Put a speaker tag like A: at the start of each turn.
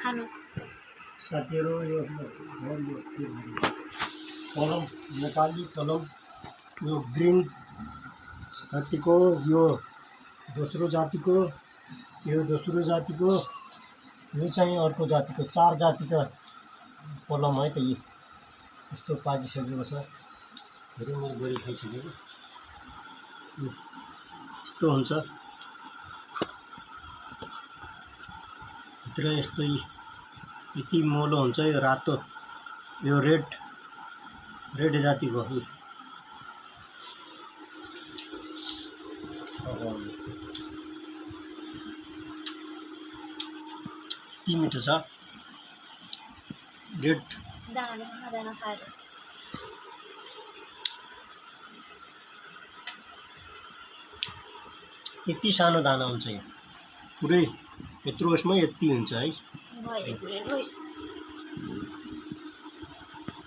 A: खानु
B: साथीहरू यो पलम नेपाली पलम यो ग्रीन जातिको यो दोस्रो जातिको यो दोस्रो जातिको यो चाहिँ अर्को जातिको 4 जातिका पलम है त यी यस्तो पाकिसकेको छ धेरै मैले गरी खाइसकेको यस्तो हुन्छ भित्र यस्तो यति मोलो हुन्छ यो रातो यो रेड जातिको यी यति मिठो छ रेड
A: दाना खाएर
B: यति सानो दाना हुन्छ यो पुरै यत्रो उसमा यति हुन्छ है
A: भयो